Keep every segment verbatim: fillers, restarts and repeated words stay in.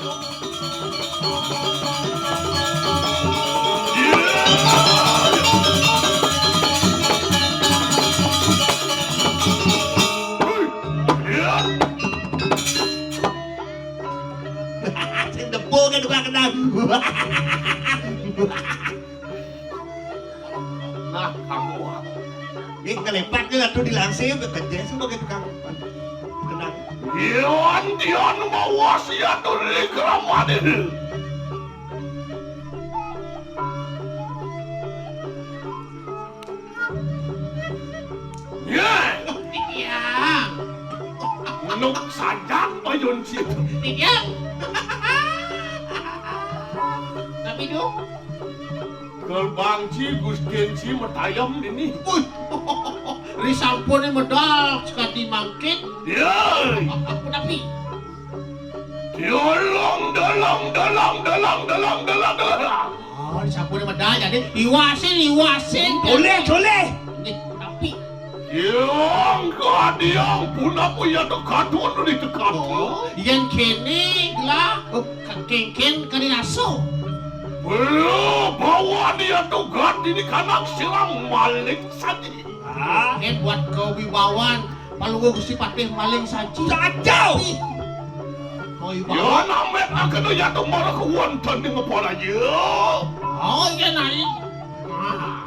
Sing tepuk kan tukang kenal. Nah, kamu apa? Ini kelepat ni lah tu dilangsir, bekerja semua ke tukang kenal. Iwan Tian bawa sia tu di keramat ini. Ya. Iya. Nuk sajak payun situ. Iya. Tapi tu gerbang ci Gustin ci metayam ini. Uy. Ri sampun ni medal sekadi mangkin. Ya. Tapi Dolong, dolong, dolong, dolong, dolong, dolong, dolong. Oh, sampun medal jadi iwasin, iwasin. Boleh, boleh. Nggih, tapi yang kadiang pun apa ya tu kadun ni tekan. Oh, yen kene lah, oh, kengken kene aso. Bela bawa dia tu gad ini kanak siram malik saji. Ah, yen buat kewibawan Palungguh Gusti Patih maling saji. Cacau. Ih. Oh, iya. Ya, namet aku tu ya tu marah ke wonten di ngepol aja. Oh, iya, naik. Ah.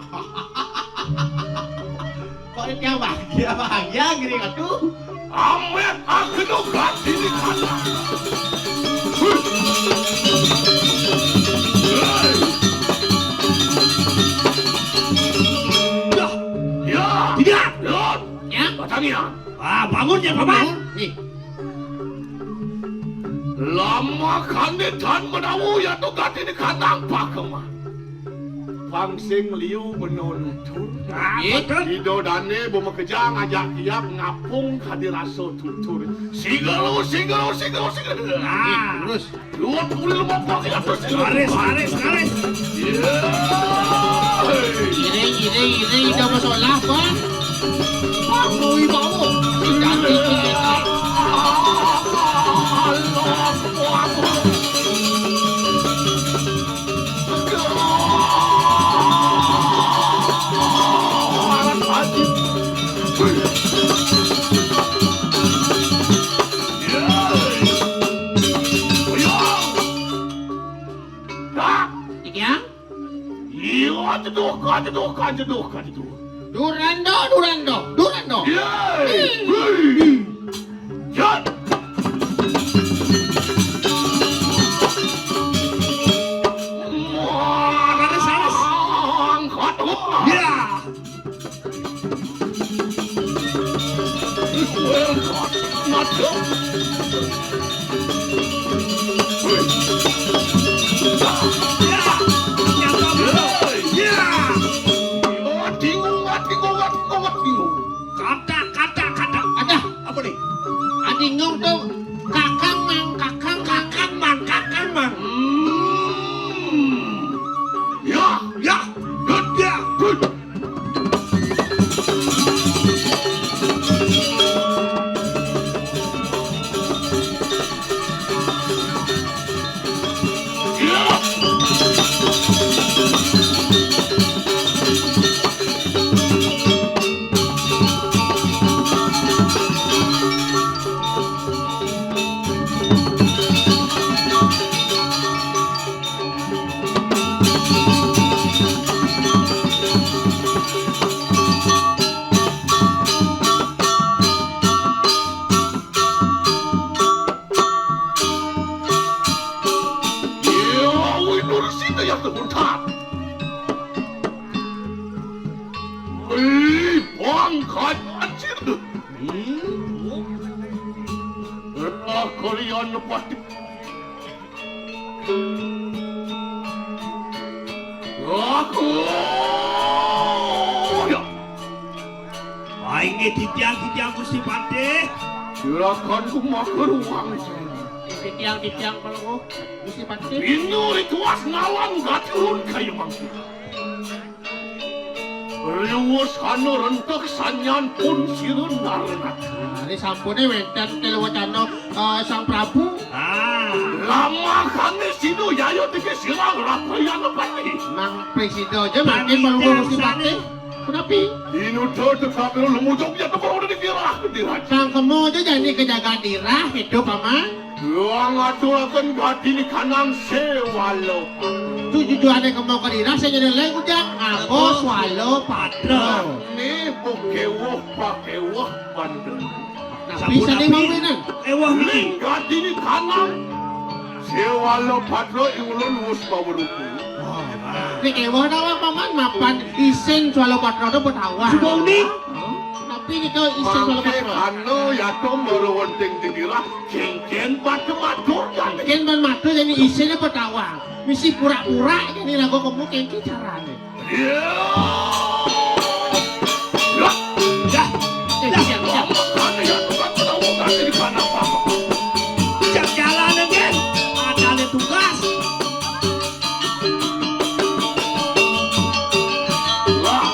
Kok dia bahagia, bahagia gini, aduh. Amet aku tu ganti di kata. Ya. Ya. Tidak. Ya. Ya. Batang ya. Ah, bangun ya, Paman. Bangun. Nih. Lama kane tan menawu ya tu gati di kandang pakema. Pang sing liu beno nutur. Ah, iya, betul. Ida dane bemakejang ajak kiap ngapung kadi rasa tutur. Sigero, sigero, sigero, sigero. Ah, terus. Dua puluh lima pagi atas. Laris, laris, laris. Iring, iring, iring, ida masalah, Bang. Aku ibawa. Jangan iring. Dah. Iki ya? Iya, aduh, aduh, aduh, aduh. Durando, Durando, Durando. Yeay. Hei. Jat. Wah, laris, laris. Angkat. Ya. Kata, kata, kata. Ada. Apa ni? Adingung tu kakang mang, kakang, kakang mang, kakang mang. Hmm. Ya, ya. Good, ya. Good. Ih, bangkat anjir. Hmm. Lah kalian pati Aku. Ya. Inggih titiang-titiang Gusti Patih. Silakan kumaha ruang. Titiang-titiang Palungguh Gusti Patih. Indu rituas ngawan gacurun kaya mangkin. Riwus anu rentek sanyan pun sira narengat. Nah, ini sampune wenten telu wacana, eh, Sang Prabu. Ah. Lama Kami sino yayo tiki sirang rakyat apa ni? Mang presida aja makin. Kami mau ngurusi tensane. Patih. Kenapa? Inu tuh tuh kami lu mujung ya tuh kalau udah dikira diraja. Sang kemo aja jadi kejaga dirah itu paman. Luang aturaken gati di kanan sewalo. Tujujuane kemo ke dirah saya jadi lain ujang. Apa swalo patra. Ni bukewuh pakewuh bandel. Nah, bisa nih mau bener. Ewah, ling gati di kanan. Sewalo patra ing ulun wus baweruku. Nek ewah tawang paman mapan isin swalo patra to betawang. Sudah unik. Tapi ini kau isin swalo patra. Anu ya to baru wonten di dirah kengken batu matur kan. Kengken ban matur jadi isinnya betawang. Misi pura-pura jadi lagu kamu kengki carane. Iya. Ya. Ya. Ya. Ya. Ya. Jalan again. Ada tugas. Lah,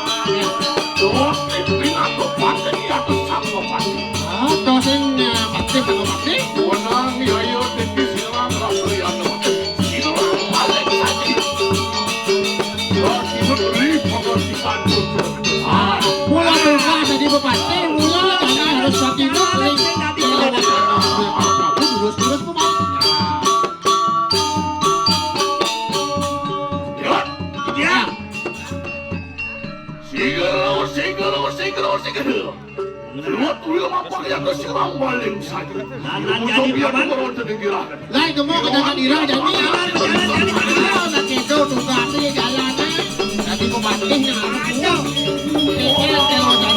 terus pimpinan bupati atau sang bupati? Ah, to sing, eh, patih, sang bupati. Wenang, ya, ya, titi silang, rasa, ya, no. Silang balik tadi. Ya, silang beli, pokok si Bandung. Ah, mula berkah tadi bupati, mula karena harus satu itu, paling, eh, terus, terus, bupati. Ya. Ya. Singgel, singgel, singgel, singgel. Liwat kuwi apa ya ke silang paling saja. Nah, nah, jadi paman. Lain kemo ke dagang irah jadi. Jalan, jalan, jalan, jalan. Nah, gitu tugasnya jalan. Jadi pematih nah. Ayo. Pikir kalau jalan.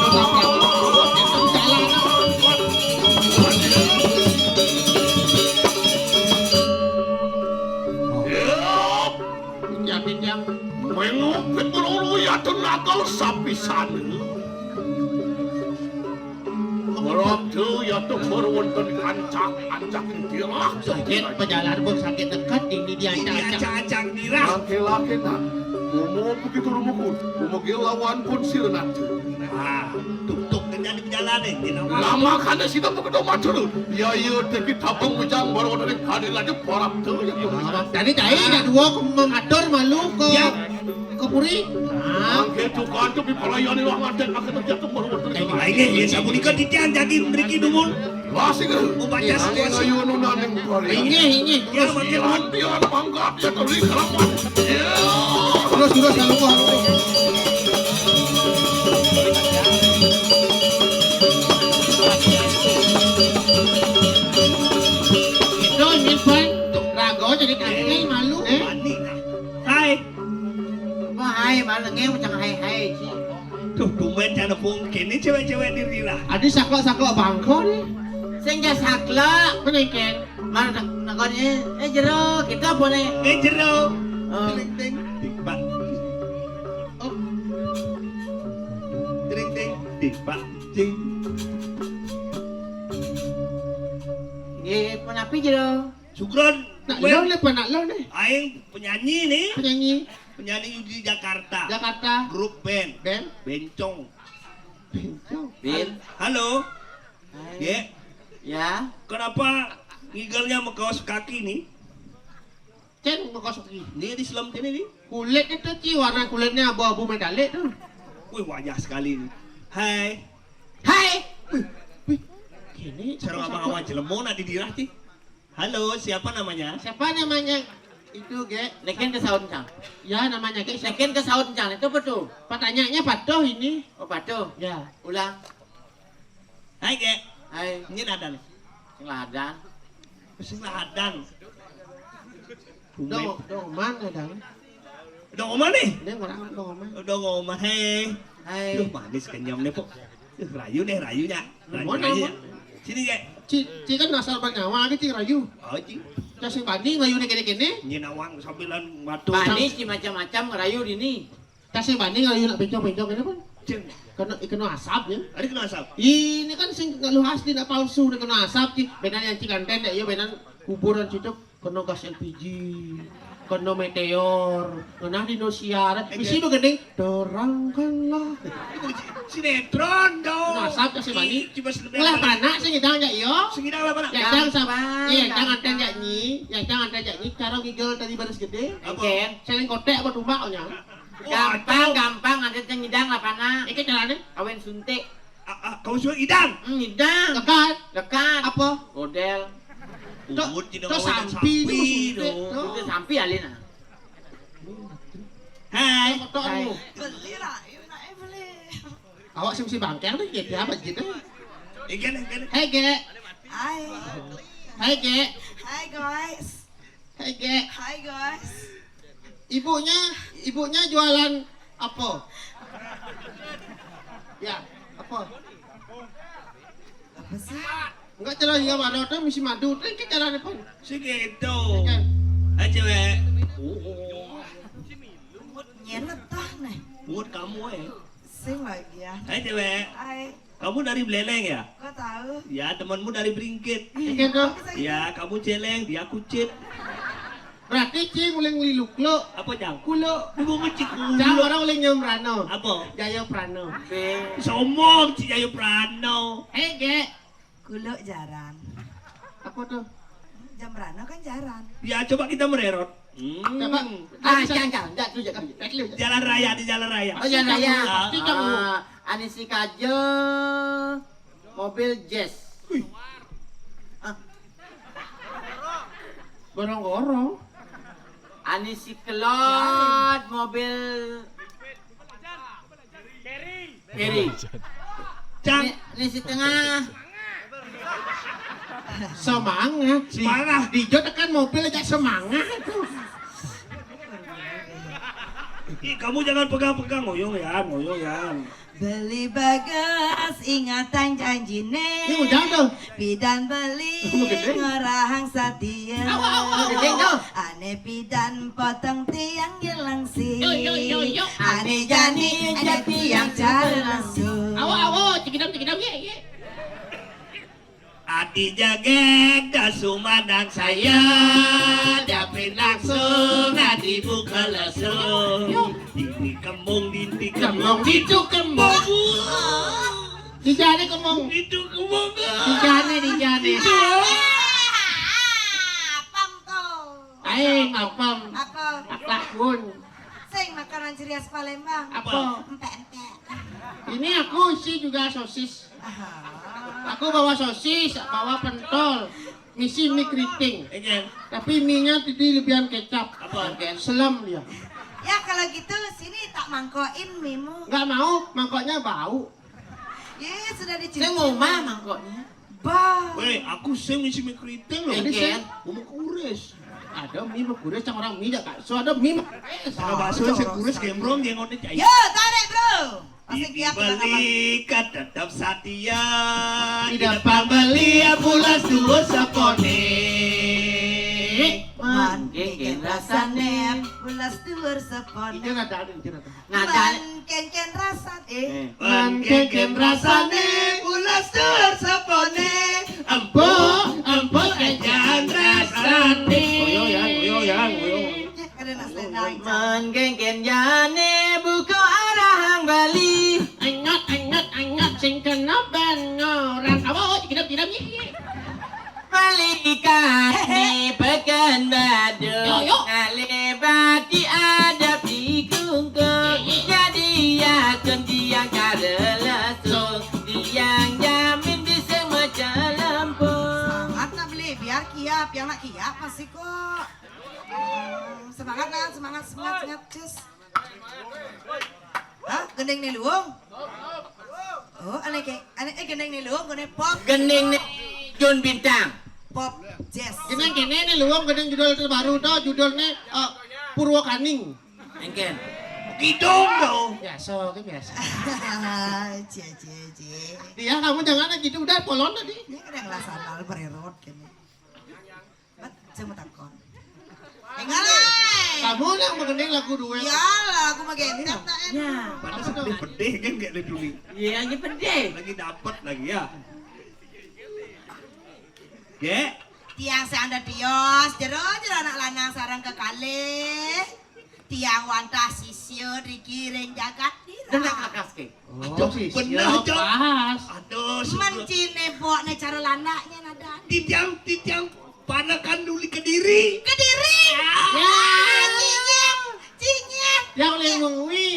Jalan. Ya. Pinjam-pinjam. Mengupit melulu ya tenaga sapisan. Meroktu ya tuh berwonten ancak-ancak dirah. Sakit pejalan pun sakit dekat ini dia ancak-ancak. Ancak-ancak dirah. Laki-laki nak. Umur begitu rumukun. Umur lawan pun sirnatu. Ah, tutup kerja di pejalan ini. Lama kada sida begitu macul. Ya iya tapi tabung bujang baru dari kali lagi parap tuh ya. Jadi cai ada dua mengatur malu ke Kepuri. Mangke tukang tu pipalayani lah ngadeg akan terjatuh baru. Ini ya sapunika titian daging mriki dumun. Lah sing. Upacara. Ayo nunaning kali. Ini ini. Ya makin tian pangkat ya tuli keramat. Ya. Terus terus kalau kau. Itu nyimpan raga jadi kaki malu. Eh. Hai. Apa hai, malah ngeng macam hai hai ci. Tuh, tumben cara pungkin ini cewek-cewek di Rira. Ada saklak-saklak bangko nih. Sing ja saklak. Mana ikan? Mana nak nak kau ni? Eh jero, kita boleh. Eh jero. Oh. Ting ting ting bang. Oh. Ting ting ting bang. Ting. Nggih, pun api jero. Syukron. Nak lo ni, nak lo ni. Aing penyanyi ni. Penyanyi. Penyanyi di Jakarta. Jakarta. Grup band. Band. Bencong. Bencong. Bin. Halo. Hai. Ye. Ya. Kenapa ngigelnya mekaos kaki ni? Cen mekaos kaki. Ni di selem sini ni. Kulit itu ci warna kulitnya abu-abu medalik tu. Wih wajah sekali ni. Hai. Hai. Wih, wih. Kini sareng abang-abang jelema nak didirah ci. Halo, siapa namanya? Siapa namanya itu, Gek? Neken ke saut cang. Ya, namanya Gek. Neken ke saut cang. Itu apa tuh? Pertanyaannya patuh ini. Oh, patuh. Ya. Ulang. Hai, Gek. Hai. Ini ladan. Sing ladan. Sing ladan. Dong, dong mana dong? Dong mana nih? Dia ngerang dong mana? Dong mana? Hei. Hai. Duh, manis kenyam nih, Pok. Duh, rayu nih, rayunya. Rayu, mana, rayu. Mana? Sini, Gek. Ci, ci kan dasar bernyawa, Gek, ci rayu. Oh, ci. Ci sing banding rayu nih kene-kene. Nyi nawang sambilan batu. Banding ci macam-macam rayu dini. Ci sing banding rayu nak pencong-pencong kene pun. Cing. Kena, kena asap ya. Ada kena asap. Ini kan sing nggak lu asli nak palsu nih kena asap ci. Benar yang ci kanten deh, ya benar kuburan situ. Kena gas L P G, kena meteor, kena dino siaran. Isi begending, terangkanlah. Sinetron dong. Nasab kasih bani. Ih, coba sebentar. Ngelah panak sing ngidang jak iyo. Sing ngidang lah panak. Ya, jangan sama. Iya, jangan tanya nyi. Ya, jangan tanya nyi. Cara ngigel tadi baris gede. Apa? Saling kotek apa tumbaknya? Gampang, gampang, ada yang ngidang lah panak. Iki caranya? Kawin suntik. Ah, ah, kau suruh idang. Hmm, idang. Dekat. Dekat. Apa? Godel. Tok, Uut tidak tok mau idang sampi, sampi itu maksudnya, dong. Tok. Itu sampi alin ah. Hai. Tok, tok, hai. Anu. Beli lah, you nak beli. Awak sing si bangkeng tu, jadi apa gitu? Ikan, ikan. Hai, Ge. Hai. Hai, Ge. Hai, guys. Hai, Ge. Hai, guys. Ibunya, ibunya jualan apa? Ya, apa? Apa sih? Enggak, cara iya mana tu misi madu tu, ke cara apa? Segitu. Iya kan? Hai, cewek. Nyelet tah nih. Buat kamu, eh. Sing lagi ya. Hai, cewek. Hai. Kamu dari Beleleng ya? Kok tahu? Ya, temanmu dari Bringkit. Iya kan? Ya, kamu celeng, dia kucit. Berarti cing uling liluk lo. Apa, Jang? Kulo. Ibu ngecik kulo. Jang orang uling nyom Prano. Apa? Jaya Prano. Sombong si Jaya Prano. Eh, Ge. Kulo jaran. Apa tuh? Jam Prano kan jaran. Ya, coba kita mererot. Hmm. Coba. Ah, jangan, jangan, jangan dulu, jangan dulu. Jangan dulu, jangan. Jalan raya, di jalan raya. Oh, jalan raya. Ah, pasti kamu. Ah, Anisi Kajel, mobil Jazz. Wih. Ah. Gorong-gorong. Anisi Kelot, mobil Kiri. Cang. Ni, ni setengah. Semangat. Semangat. Di, di Jo tekan mobil aja semangat. Ih, kamu jangan pegang-pegang, ngoyong ya, ngoyong ya. Beli bagas ingatan janjine. Ini udah tuh. Pidan beli ngorahang satia. Awa, awa, awa. Gedeng tuh. Ane pidan potong tiang nyelang sih. Yo, yo, yo, yo. Ane jani, ane tiang cara langsung. Awa, awa, cekidam, cekidam, ye, ye. Adi jaget dah sumandang saya, dapin langsung adi buka lesung. Dini kembung, dini kembung, ditu kembung. Dijane kembung. Ditu kembung. Dijane, dijane. Ditu. Apem tuh. Aing apem. Apem. Aklak pun. Sing makanan ciri khas Palembang. Apa? Empek-empek. Ini aku isi juga sosis. Aha. Aku bawa sosis, bawa pentol, ngisi mie keriting. Iya. Tapi mie-nya tadi lebihan kecap. Apa? Selem dia. Ya, kalau gitu sini tak mangkokin mie-mu. Nggak mau, mangkoknya bau. Ye, sudah dicuci. Saya mau mah mangkoknya. Bah. Weh, aku sing ngisi mie keriting loh. Iya. Ini sing, gua mau kuris. Ada mie mau kuris, cang orang mie dah, Kak. So ada mie mau kuris. Kalau bakso saya kuris, gembrong, dia ngonek, cai. Yo, tarik, bro. Pasti kiap dengan apa? Beli kan tetap satia. Tidak pambeli ya pulas dua sapone. Man, genggen rasane. Pulas dua sapone. Ini ada, ada, ini ada. Nah, man, kengken rasane. Eh. Man, kengken rasane. Pulas dua sapone. Empuk, empuk, kengken rasane. Goyong ya, goyong ya, goyong. Ada nak selendang. Man, kengken jane buka arahang Bali. Engot, engot, engot, sing kena ban ngorang. Awa, awa, tidak, tidak, ye, ye. Balikan ni Pekanbaru. Yo, yo. Ngalih bati adab di kungkung. Jadi ya kun tiang cara lesung. Tiang jamin bisa maca lempung. Semangat nak beli, biar kiap. Yang nak kiap masih kok. Semangat nak, semangat, semangat, semangat. Cus. Hah? Gending ni luung? Oh, ane ke, ane, eh, gending ni luung, gending pop. Gending ni Jun Bintang. Pop, jazz. Gending kene ni luung, gending judul terbaru tu, judulnya, eh, Purwakaning. Engken. Kidung tu. Biasa, ke biasa. Cie, cie, cie. Dia, kamu jangan lagi gitu, udah polon tadi. Ini kadang lah sandal bererot kene. Bat, saya mau takon. Enggak lah. Kamu yang mengenai lagu duet. Iyalah, aku mah gendang, tak enak. Ya. Padahal sedih, pedih kan, kayak dia dulu. Iya, aja pedih. Lagi dapat lagi ya. Gek. Tiang sing dadi tios, jero-jero anak lanang sareng kekalih. Tiang wantah sisya driki ring jagat nira. Dengar kakas ke. Oh, aduh, sisya bener, Cok. Pas. Aduh, syukur. Mencine pokne cara landaknya nadan. Titiang, titiang panekan duli Kediri. Kediri? Ya. Ah, cinyet, cinyet. Yang le mengwi.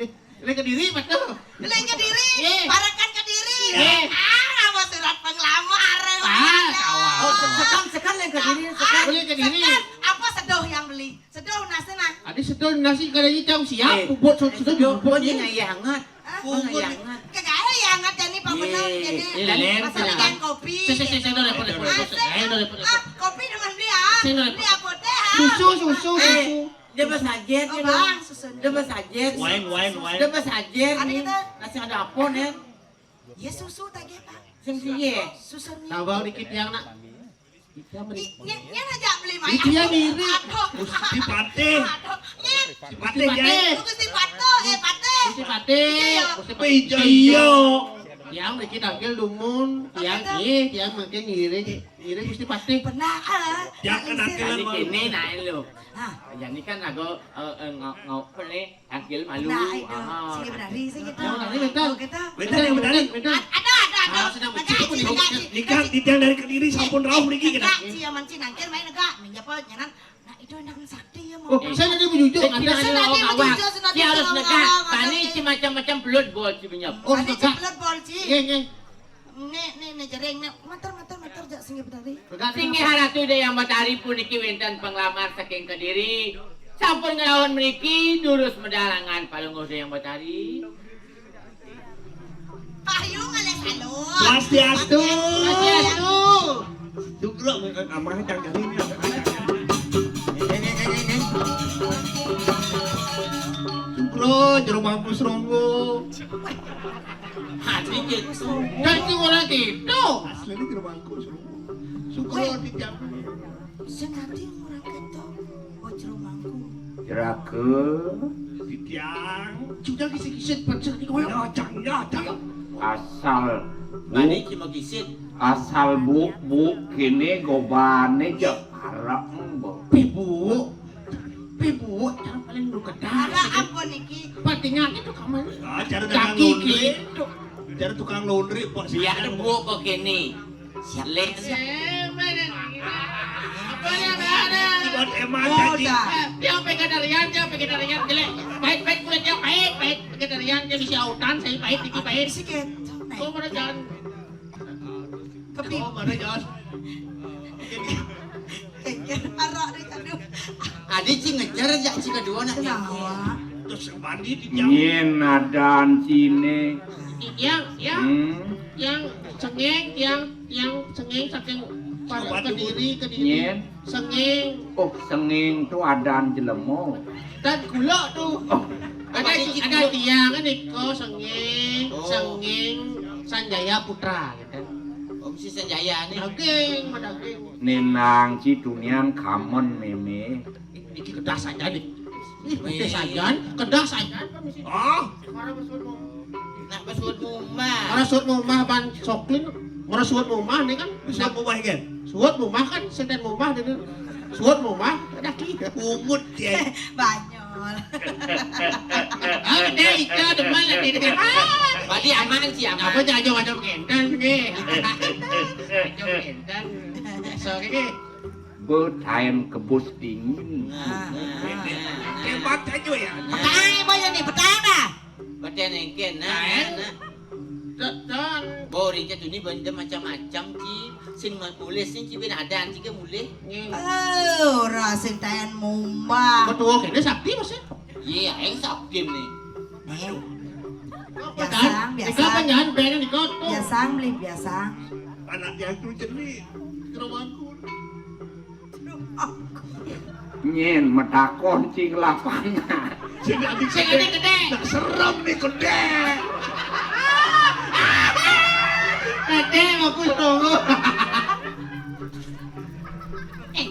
Eh, le Kediri betul. Le Kediri, ye. Parekan Kediri. Ye. Ah, apa surat penglamar, eh, ah, mana? Oh, sekan, sekan le Kediri, sekan. Beli Kediri. Sekan, apa seduh yang beli? Seduh nasi nah. Adi seduh nasi kada nyicau siap, eh, bubut, eh, seduh, seduh bubut, bubut ye. Nyai hangat. Hah? Bubut. Nyai hangat. Kagak ya hangat jani, Pak Benang, ye, jani. Ye, lain, masa lain. Bikin kopi. Sik, sik, sik, sik, dah, dah, dah, dah, dah, dah, dah. Ah, kopi dengan beli, ah. Sik, dah, dah. Beli apa teh, ah? Susu, susu, eh, susu. Dia besajet, oh, gitu. Bang, susu. Dia besajet. Wine, wine, wine. Dia besajet. Ada nih. Kita. Nasi ada apa nih? Ya susu tadi, Pak. Sing piye? Susu nih. Tambah dikit yang nak. Nya, nya, nya aja beli mayang. Dia mirip. Aduh. Gusti Patih. Aduh, nya. Gusti Patih, Patih. Gusti Patih, eh, Patih. Gusti Patih. Iya. Gusti Patih. Iya, iya. Tiang mriki tangkil dumun, tiang, apa tuh? Ih, tiang mangkin ngiring, ngiring Gusti Patih. Pernah, ah. Tiang kan tangkil. Ini, nah, lo. Hah? Jadi kan aku, eh, eh, ngau-, ngau-, apa nih? Tangkil malu. Nah, itu. Ah. Sing benari, sing gitu. Yang benari, bentar. Oh, gitu. Bentar, yang benari. Bentar. Ad-, ada, ada, ada. Ah, sedang. Ada, becek, ada, nih. Ada. Nikah, titiang dari Kediri sampun rauh mriki kita. Enggak, si aman si nangkir main enggak. Minjam apa, nyanan? Nah, itu nang sakti ya, mau. Oh, saya tadi bujujur, eh, nanti saya ada tadi bujujur, saya nanti dia harus negak. Tani si macam-macam belut bol si benyap. Oh, tani si negak. Belut bol si. Nggih, nggih. Nek, nek, nek, jering, nek. Matur, matur, matur, jak singgih benari. Singgih Ratu Ida Hyang Batari puniki wénten panglamar saking Kediri. Sampun ngrauh mriki, durus medal angan Palungguh Ida Hyang Batari. Payu ngalih salur. Swastiastu. Swastiastu. Sugro, amah cang kali ini. Sugro, jero mangku seronggo. Asli gitu. Kan sing ora gitu. Asline jero mangku, Sro. Syukur. Weh. Titiang. Sing ati ora gitu. Oh, jero mangku. Jeraga. Titiang. Sudah kisi-kisi pancen iki koyo. Ya, jang, ya, jang. Asal. Mani ki mau kisit. Asal bu, bu, kene gobane jak arep, bu. Pi bu. Pi bu, cara paling lu kedah. Ada apa niki? Patingan itu kamar. Ah, cara kaki dagang gitu. Cara tukang laundry, Pak. Biar ada bu kok kene. Siap, siap. Eh, mana nih? Apa yang ada? Buat emak tadi. Udah. Eh, dia vegetarian, dia vegetarian jelek. Pahit, pahit kulitnya, pahit, pahit. Vegetarian dia bisa autan, saya pahit, dikit pahit. Sih, Ken. Kok mana jangan? Kepi- Oh, mana jangan? Keker, arak deh, aduh. Adi ci ngejar aja ci kedua nak. Kenapa? Terus mandi di jauh. Yen adan cine. Yang, yang, hmm, yang sengeng, yang, yang sengeng saking Waduh. Kediri, Kediri. Nyen. Sengeng. Oh, sengeng tu adan jelema. Dan gula tu. Oh. Ada, ada tiang kan iko sengeng, oh, sengeng Sanjaya Putra gitu. Oh, mesti Sanjaya nih. Daging, mah daging. Nenang ci tunian kamen meme. Iki kedah saja nih. Ih, kedah saja, kedah saja. Ah, Nak pesuut mumah. Ora suut mumah pan soklin, ora suut mumah nih kan. Bisa mumah kan? Suut mumah kan, senten mumah gitu. Suut mumah, ada ki. Pungut ya. Banyol. Ah, deh, itu demen lagi deh. Berarti aman sih, aman. Apa aja macam kenten nih. Macam kenten. So, ini. Bertahan kebus dingin. Nah. Hebat aja ya. Petang apa ya nih? Petang dah. Badan engke, nah, nah, nah. Tetan. Boring ke dunia benda macam-macam, Ci. Sing ma-, mulih sing ci ben ada anti ke mulih. Nggih. Eh, ora sing tayan mumbah. Ketua kene sakti, Mas, ya? Iya, yang sakti nih. Nih. Biasa, biasa. Nika penyan pengen dikoto. Biasa, beli biasa. Anak yang tu jernih. Kira mangkul. Nyen metakon cing lapangan. Sing adi gedhe. Nak serem nih gedhe. Gedhe aku tunggu. Eh,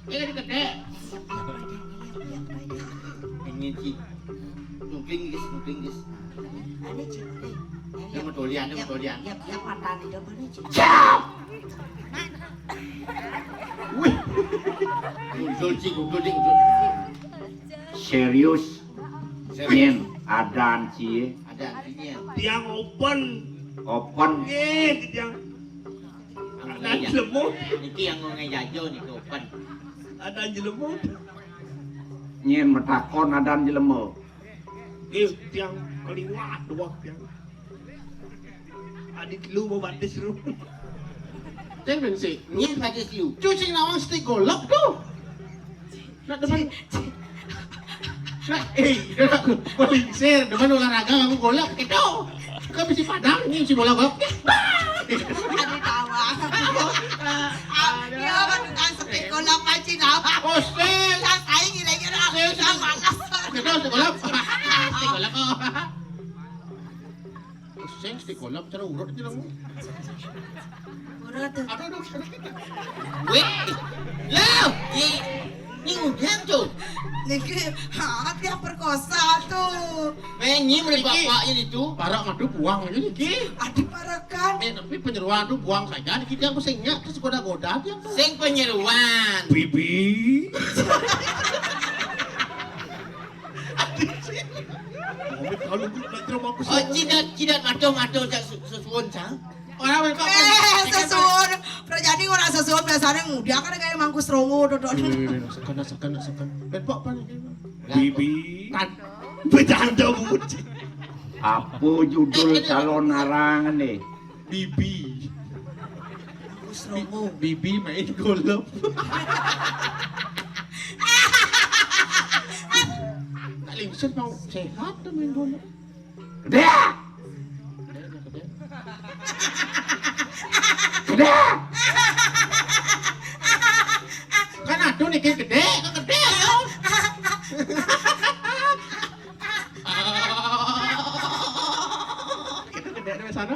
ini gedhe. Ini ci. Kuping, guys, kuping, guys. Ane ci, eh. Dia mau dolian, dia mau dolian. Ya, ya mata ni dia boleh cik. Wih. Usul cik, usul cik, usul. Serius. Nyen adan cie. Ada artinya. Tiang open. Open. Eh, tiang. Adan jelemu. Niki yang mau ngejajo niki open. Adan jelemu. Nyen metakon adan jelemu. Eh, tiang keliwat doang tiang. Adik lu mau batis lu. Ceng bensi. Nyen batis lu. Cucing nawang stick golok tuh. Nak depan. Nah, eh, paling sir, depan olahraga kamu golok itu. Kau bisi padang ini si bola golok. Aduh tawa. Dia kan tukang setik golok pancing apa? Hostel. Saya kira-kira udah malas. Kita stick golok. Stick golok. Sing stick golok cara urut aja dong. Urut tuh. Aduh aduh. Wih, lo, ini udang tuh. Niki, ha, dia perkosa tuh. Menyi mulai bapaknya itu. Parak madu buang aja niki. Adik parakan. Eh tapi penyeruan tuh buang saja niki dia aku sing nyak terus goda-goda dia tuh. Sing penyeruan. Bibi. Oh, cidat cidat matuh matuh cak sesuun cang. Orang mereka Eh, sesuun. Perjani orang sesuun biasanya ngudiak kan kayak mangku serongo dodon. Sekan sekan sekan. Ben pok pan. Bibi. Kan. Bercanda buci. Apa judul calon arang nih? Bibi. Mangku serongo. Bibi main golf. Tak lingsir mau sehat tuh main golf. Gede. Gede. Kan aduh nih gede, kan gede ya. Itu gede di sana.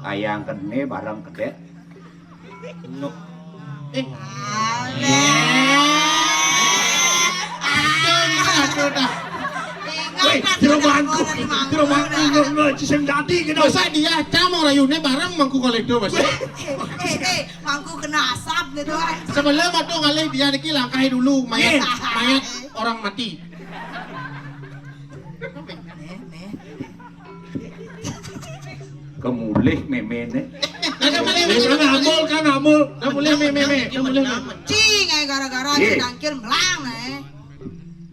Ayang kene bareng gede. No. Eh. Aduh dah. Weh, jero mangku, jero mangku ngono sing dadi kena. Masa dia cam orang Yune bareng mangku koledo mas. Eh, eh, eh, mangku kena asap gitu kan. Sebelum aku ngalih dia niki langkahi dulu mayat mayat orang mati. Nih, nih. Kemulih memene. Kan amul, kan amul. Kemulih memene. Kemulih memene. Cing, eh, gara-gara Ye. si Tangkil melang eh.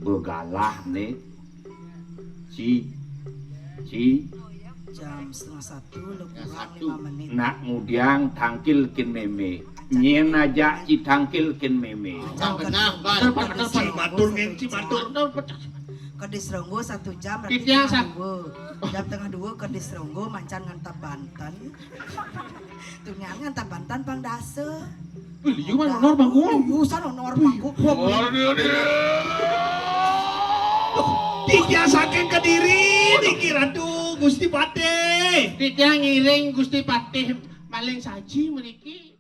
Begalah nih. Ci. Ci. Jam setengah satu lebih kurang lima menit. Nak mudiang tangkil kin meme. Nyen aja ci tangkil kin meme. Jam Benar, kedua, Bal. kedis Matur ronggo ngenci satu matur. jam. Kedis ronggo satu jam berarti Titiang tengah sa- dua. Jam tengah dua kedis ronggo mancan ngantap banten. Tunyan ngantap banten pang dasa. Wih, liu mah honor bangku. Liu san honor bangku. Titiang saking Kediri niki Ratu Gusti Patih. Titiang ngiring Gusti Patih maling saji mriki.